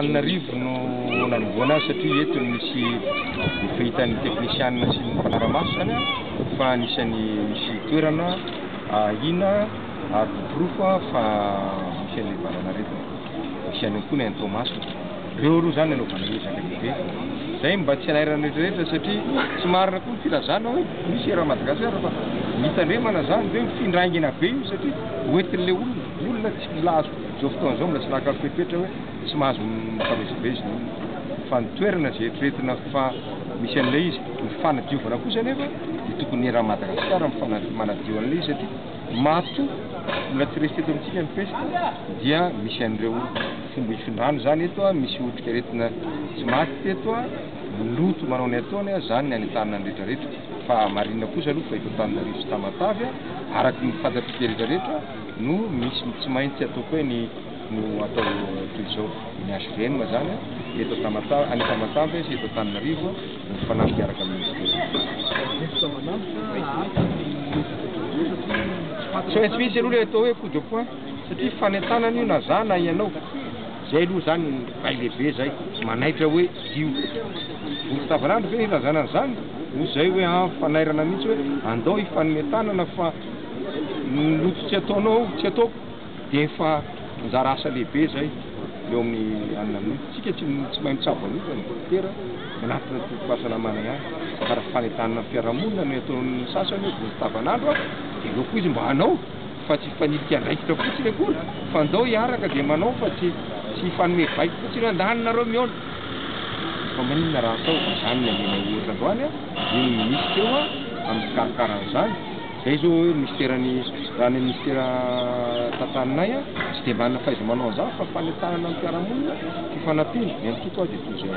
Antananarivo no nanombohana azy satria eto no misy ny fahitan'ny teknisianina sy ny mpanara-maso izany fa anisan'ny misy toerana ahiana ary voaporofo fa misy an'ilay valanaretina. Misy ihany koa ny any Toamasina. Ireo aloha izany nanaovana ezaka lehibe. Izay mba tsy hanairana ny rehetra satria tsy marina koa ny filazana hoe misy eran'i Madagasikara fa mitandremana izany hoe mifindra haingana be io satria hoentin'ilay olona. Ny olona tsy mbola azo izao fotoana izao mbola tsy naka fepetra hoe tsy mahazo mifamezivezy ny olona fa ny toerana izay eritreretina fa misy an'ilay izy, ny fanadiovana kosa anefa dia tokony eran'i Madagasikara manadio an'ilay izy satria matoa mbola tsy resy teto amintsika ny pesta dia misy an'ireo fomba ifindrany izany eto, misy otrikaretina tsy maty teto, loto manao ny ataony izany ny any an-tanana ny rehetra rehetra fa marina kosa aloha fa eto Antananarivo sy Tamatave araka ny fantatsika rehetra rehetra no misy tsy maintsy ataoko hoe ny no atao toy izao. Ny hvm izany eto Tamatave, any Tamatave sy eto Antananarivo no mifanampy miaraka amin'ny Minisitera. Tsy maintsy misy aloha ilay atao hoe coup de poing satria fanentanana io na za na ianao. Zay aloha izany ny bay lehibe zay manaitra hoe io. Vonjy tavanandro ve ilazana an'izany? Moa zay hoe an fanairana mihitsy hoe andao hifanome tanana fa ny loto tsy ataonao tsy ataoko. Dia efa anjara asa lehibe izay eo amin'ny anona amin'io. Tsika tsy tsy mahay mitsabo an'io fa ny dokotera manatona ny tobim-pahasalamana ihany. Fa raha fanentanana ny fiarahamonina no ataon'ny sasany hoe vonjy tavanandro a, dia aleo koa izy mba hanao fa tsy hifanilika andraikitra fotsiny akory fa ndao hiaraka dia manao fa tsy tsy hifanome baiko fotsiny hoe andany nareo mihaona. Fa maninona raha atao izany ny amenay ohatra androany a, io ny minisitra eo a amin'ny mpikarakara an'izany. Zay zao hoe minisiteran'ny, raha ny minisitera tantaninay tsy dia manana fahaiza-manao an'izany fa fanentanana ny mpiara-monina, fifanampiana, ny antoko dia toy izay.